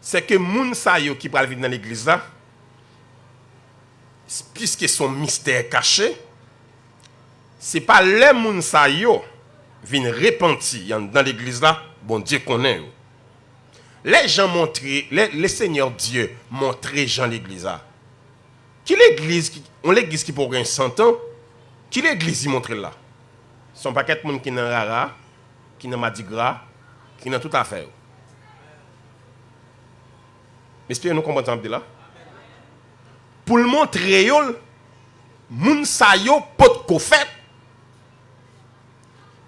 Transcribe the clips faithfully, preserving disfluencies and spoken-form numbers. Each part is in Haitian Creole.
c'est que moun sa yo ki pral vin nan legliz la, puisque c'est un mystère caché, se pa lè moun sa yo vin repanti anndan legliz la, Bondye konnen yo. Lè Jan montre, lè, le Seigneur Dieu montre Jan legliz la. Ki legliz, ki, yon legliz ki poko gen san tan, ki legliz li montre l la? Se yon pakèt moun ki nan rara, ki nan madigra, ki nan tout afè yo. M espere nou konprann sa m ap di la. Pou l montre yo l, moun sa yo potko fèt.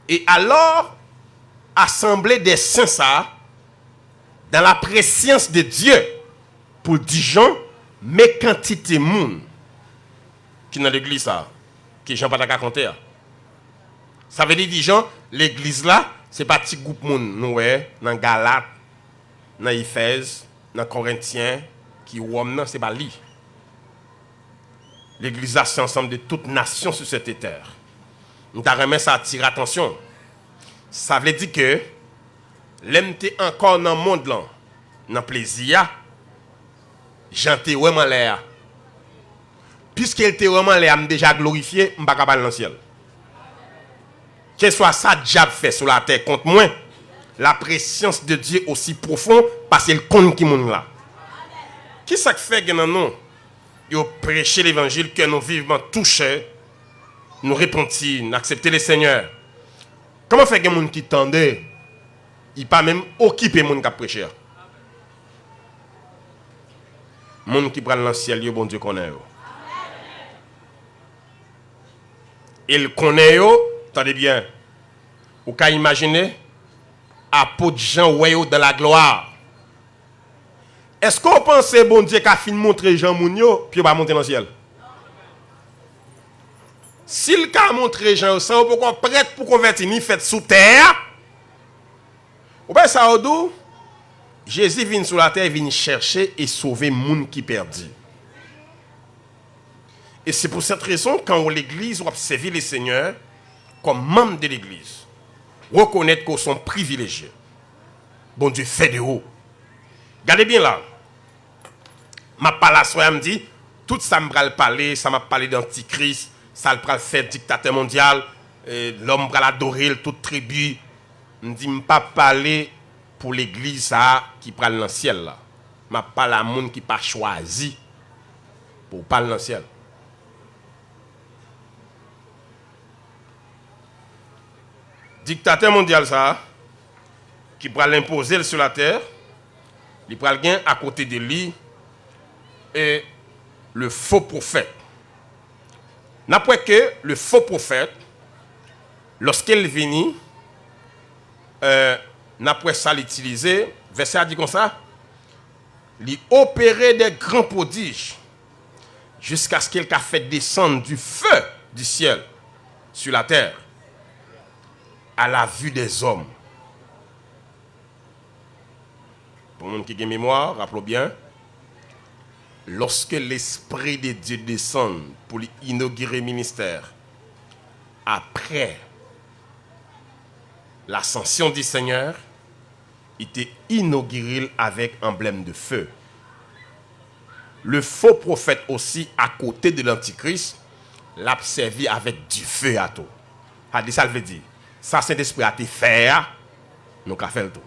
E alò, asanble dè sen sa a, dans la présence de Dieu, pou l di Jan, men kantite moun ki nan legliz sa a, ke Jan pa ta ka konte a. Sa vle di, di Jan, legliz la, se pa ti gwoup moun nou wè nan Galat, nan Efèz, nan Korentyen, ki Wòm nan, se pa li. Legliz la, se ansanm de tout nasyon sou sète tè. M ta renmen sa atire atansyon. Sa vle di ke, lè m te ankò nan mond lan, nan plezi a, Jan te wè m anlè a. Piske l te wè m anlè a, m deja glorifye, m pa ka pa al nan syèl. Kèlswa sa dyab fè sou latè kont mwen, la présence de Dieu aussi profond, paske l konn ki moun la. Kisa k fè gen nan nou, yo preche levanjil, kè nou vivman touche, nou repanti, n aksepte le Senyè? Kòman fè gen moun ki tande, li pa menm okipe moun k ap preche a? Moun ki pral nan syèl yo, Bondye konnen yo. E l konnen yo, tande byen, ou ka imajine, apot Jan wè yo dans la gloire. Èske w panse Bondye ka fin montre Jan moun yo, pou yo pa monte nan syèl? Si l ka montre Jan yo san yo poko prèt pou konvèti, ni fèt sou tè a, ou pa sa yo di w, Jezi vin sou latè, vin chèche e sove moun ki pèdi. E se pou sèt rezon, kan w legliz, w ap sèvi le Senyè kòm manm de legliz, rekonèt ke w se yon privilejye. Bondye fè de ou. Gade byen la. M ap pale aswè a, m di, tout sa m pral pale, sa m ap pale de antikris, sa l pral fè diktatè mondyal, e, lòm pral adore l, tout tribi. M di, m pa pale pou legliz sa a ki pral nan syèl la. M ap pale a moun ki pa chwazi pou w pa al nan syèl. Diktatè mondyal sa a, ki pral enpoze l sou latè, li pral gen akote de li, e, le faux prophète. N ap wè ke le faux prophète, lòske l vini, e, n ap wè sa l itilize, vèsè a di konsa, li opere de gran pwodij, jiskaske l ka fè desann du feu du ciel sur la terre, à la vue des hommes. Pou moun ki gen memwa, raple w byen, lorsque l'Esprit de Dieu descend pou li inogire ministè, après l'ascension du Seigneur, li te inogire l avèk anblèm de feu. Le faux prophète aussi, à côté de l'antichrist, l ap sèvi avèk dife a tou. Sa di sa l vle di. Sa Sentespri a te fè a, nou ka fè l tou.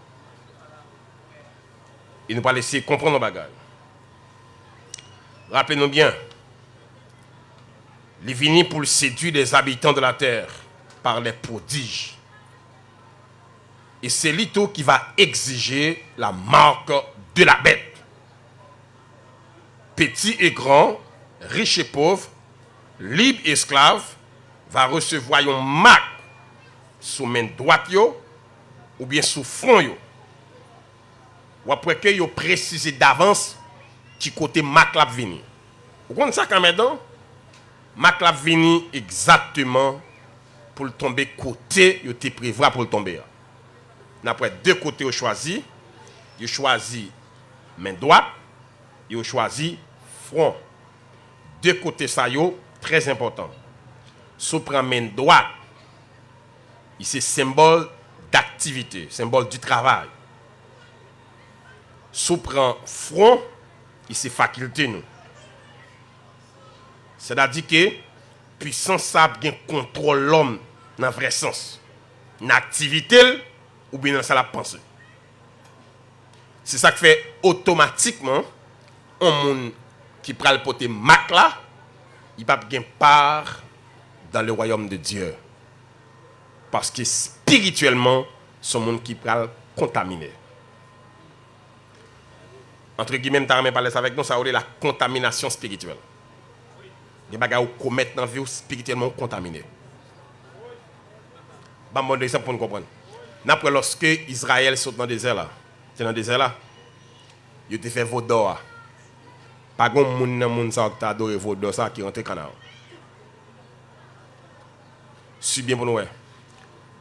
E nou pral eseye konprann yon bagay. Raple nou byen, li vini pou l sedui les habitants de la terre par les prodiges. E se li tou ki va egzije la marque de la bête. Petit et grand, riche et pauvre, libre et esclave, va resevwa yon mak sou men dwat yo oubyen sou fwon yo. W ap wè ke yo presize davans ki kote mak la ap vini. Ou konn sa k anmèdan? Mak la ap vini egzakteman pou l tonbe kote yo te prevwa pou l tonbe a. N ap wè de kote yo chwazi. Yo chwazi men dwat, yo chwazi fwon. De kote sa yo trè enpòtan. Si w pran men dwat, li se senbòl daktivite, senbòl di travay. Si w pran fwon, li se fakilte nou. Sètadi ke pwisans sa ap gen kontwòl lòm nan vrè sans, nan aktivite l oubyen nan sa l ap panse. Se sa k fè otomatikman, yon moun ki pral pote mak la, li p ap gen pa dans le royaume de Dieu. Paske espirityèlman, se yon moun ki pral kontamine. Antre gimè, m ta renmen pale sa avèk nou, sa yo rele la kontaminasyon espirityèl. Gen bagay ou komèt nan vi w, espirityèlman ou kontamine. Ban m bon egzanp pou n konprann. N ap wè lòske Izrayèl sot nan dezè la, te nan dezè la, yo te fè vodò a. Pa gen moun nan moun sa yo ki te adore vodò sa ki rantre Kanaran. Swiv byen pou nou wè.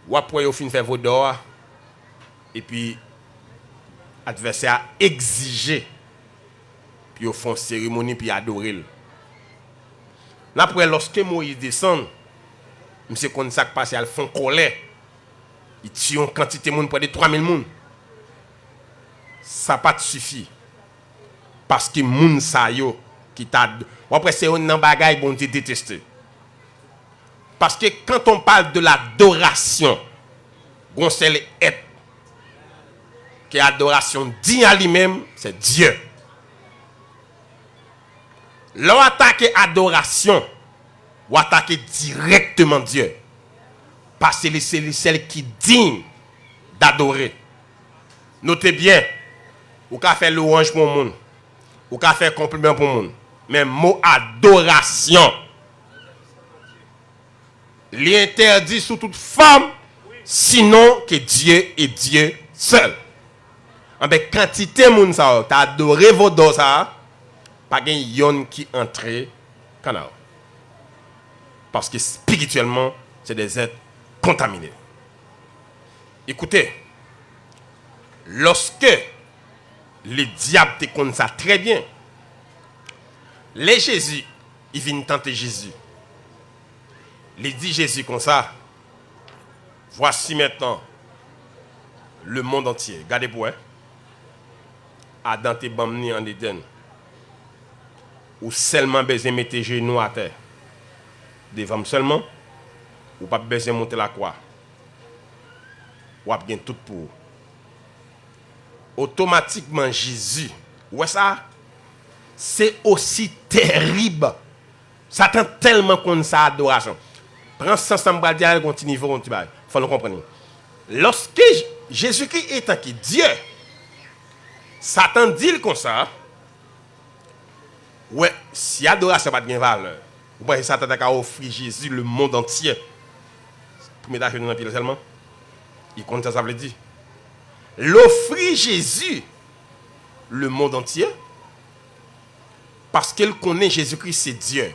W ap wè yo fin fè vodò a, epi advèsè a egzije pou yo fè yon seremoni pou y adore l. N ap wè lòske Moyiz desann, misye konn sa k pase, al fè yon kòlè. Li tiye yon kantite moun, prè de twa mil moun. Sa pa t sifi. Paske moun sa yo ki ta, w ap wè se youn nan bagay Bondye deteste. Paske quand on parle de l'adoration, gon sèl èt ke adorasyon digne à lui-même, se Dye. Lè w atake adorasyon, w atake dirèkteman Dye. Paske li se li sèl ki digne d'adorer. Note byen, ou ka fè lwanj pou yon moun, ou ka fè konpliman pou yon moun, men mo adorasyon, li entèdi sou tout fòm, sinon ke Dye e Dye sèl. Anben, kantite moun sa yo ta adore vodò sa a, pa gen yonn ki antre Kanaran. Paske espirityèlman, se des êtres contaminés. Écoutez, lòske le dyab te konn sa trè byen, lè Jezi, li vin tante Jezi, li di Jezi konsa, Voici maintenant le monde entier. Gade pou wè. Adan te ban m ni an Edenn. Ou sèlman bezwen mete jenou atè devan m sèlman. Ou p ap bezwen monte lakwa. W ap gen tout pou ou. Otomatikman, Jezi, ou wè sa? Se osi tèrib. Satan tèlman konn sa adorasyon. Pran sans sa m pral di a, gon ti nivo, gon ti bagay. Fò nou konprann li. Lòske J-, Jezikri etan ki Dye, Satan di l konsa, wè, si adorasyon pa t gen valè, ou panse Satan ta ka ofri Jezi le monde entier pou met ajenou nan pye l sèlman? Li konn sa sa vle di. L ofri Jezi le monde entier, paske l konnen Jezikri se Dye.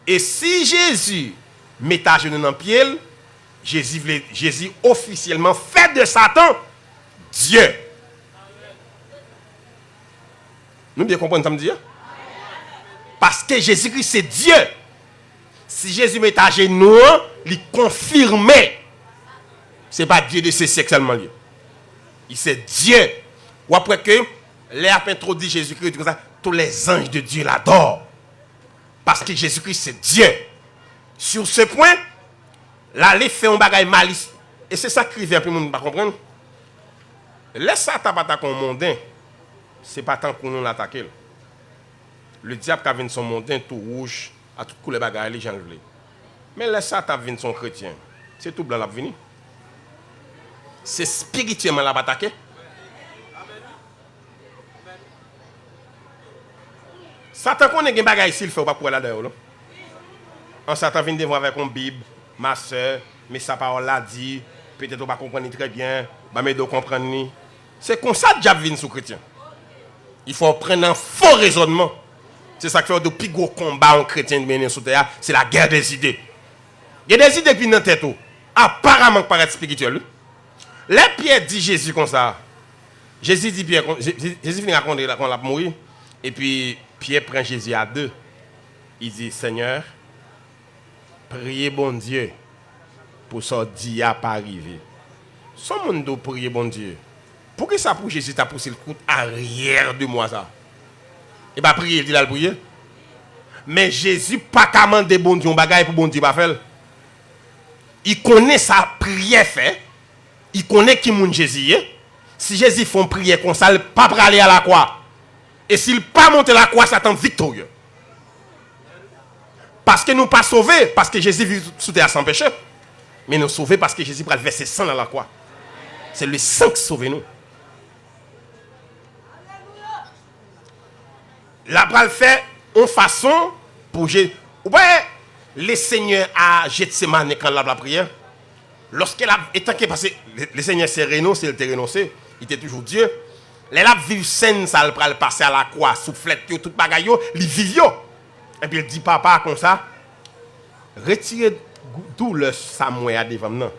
E si Jezi met ajenou nan pye l, Jezi vle, Jezi ofisyèlman fè de Satan Dye. Nou byen konprann sa m di a? Paske Jezikri se Dye. Si Jezi met ajenou an, li konfime se pa Dye de se syèk sèlman l ye. Li se Dye. W ap wè ke lè y ap entwodui Jezikri, yo di konsa, tous les anges de Dieu l'adorent. Paske Jezikri se Dye. Sur ce point, l ale fè yon bagay malis. E se sa k rive anpil moun pa konprann. Lè Satan ap atake yon monden, se pa tankou nou l atake l. Ledyab ka vin se yon monden tou wouj, a tout koulè bagay li jan l vle. Men lè Satan ap vin se yon kretyen, se tou blan l ap vini. Se espirityèlman l ap atake. Satan konnen gen bagay si l fè ou p ap kwè ladan yo non. An Satan vin devan w avèk yon bib, ma sè, men sa pawòl la di, petèt ou pa konprann li trè byen, ban m ede w konprann li. Se konsa dyab vin sou kretyen. Li fè w pran nan fo rezònman. Se sa k fè yo di w pi gwo konba yon kretyen mennen sou tè a, se la guerre des idées. Gen de zide k vin nan tèt ou, aparaman k parèt espirityèl wi. Lè Pyè di Jezi konsa, Jezi di Pyè, kon- Je- Je- Jezi fin rakonte l kon l ap mouri, epi Pyè pran Jezi a de. Li di, Senyè, priye Bondye pou sa w di a pa rive. Si yon moun di w priye Bondye, Poukisa pou Jezi ta pouse l kont aryè de mwa sa? E pa priye l di l al priye? Men Jezi pa ka mande Bondye yon bagay pou Bondye pa fè l. Li konnen sa priyè fè. Li konnen ki moun Jezi ye. Si Jezi fè yon priyè konsa, l pa prale a lakwa. E si l pa monte lakwa, Satan viktorye. Paske nou pa sove paske Jezi viv sou tè a san peche. Men nou sove paske Jezi pral vèse san nan lakwa. Se le san ki sove nou. L ap pral fè yon fason pou Je... Ou pa wè le Senyè a Jetsemane kan l ap lapriyè? Lòske l ap, etanke, paske le, le Senyè se renonse, li te renonse, li te toujou Dye. Lè l ap viv sèn sa, l pral pase a lakwa, souflèt yo, tout bagay yo, li viv yo. Epi l di Papa konsa, retire gou- doulè sa m wè a devan m nan.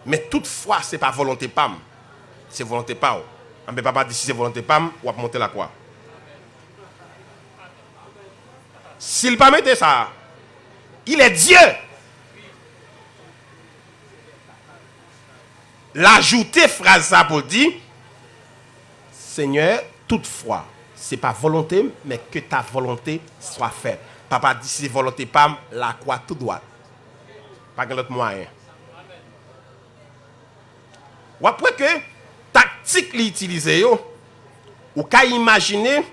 Men toutfwa, se pa volonte pa m, se volonte pa w. Anben, Papa di, si se volonte pa m, w ap monte lakwa. Si l pa mete sa, il est Dieu. L ajoute fraz sa pou l di, Senyè, toutfwa, se pa volonte m, men ke ta volonte swa fèt. Papa di, si se volonte pa m, lakwa tou dwat. Pa gen lòt mwayen. W ap wè ke taktik li itilize yo, ou ka imajine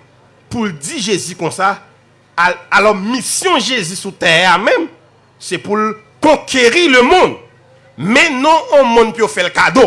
pou l di Jezi konsa, al- alò misyon Jezi sou tè a menm, se pou l konkeri lemonn. Men non yon monn pou yo fè l kado.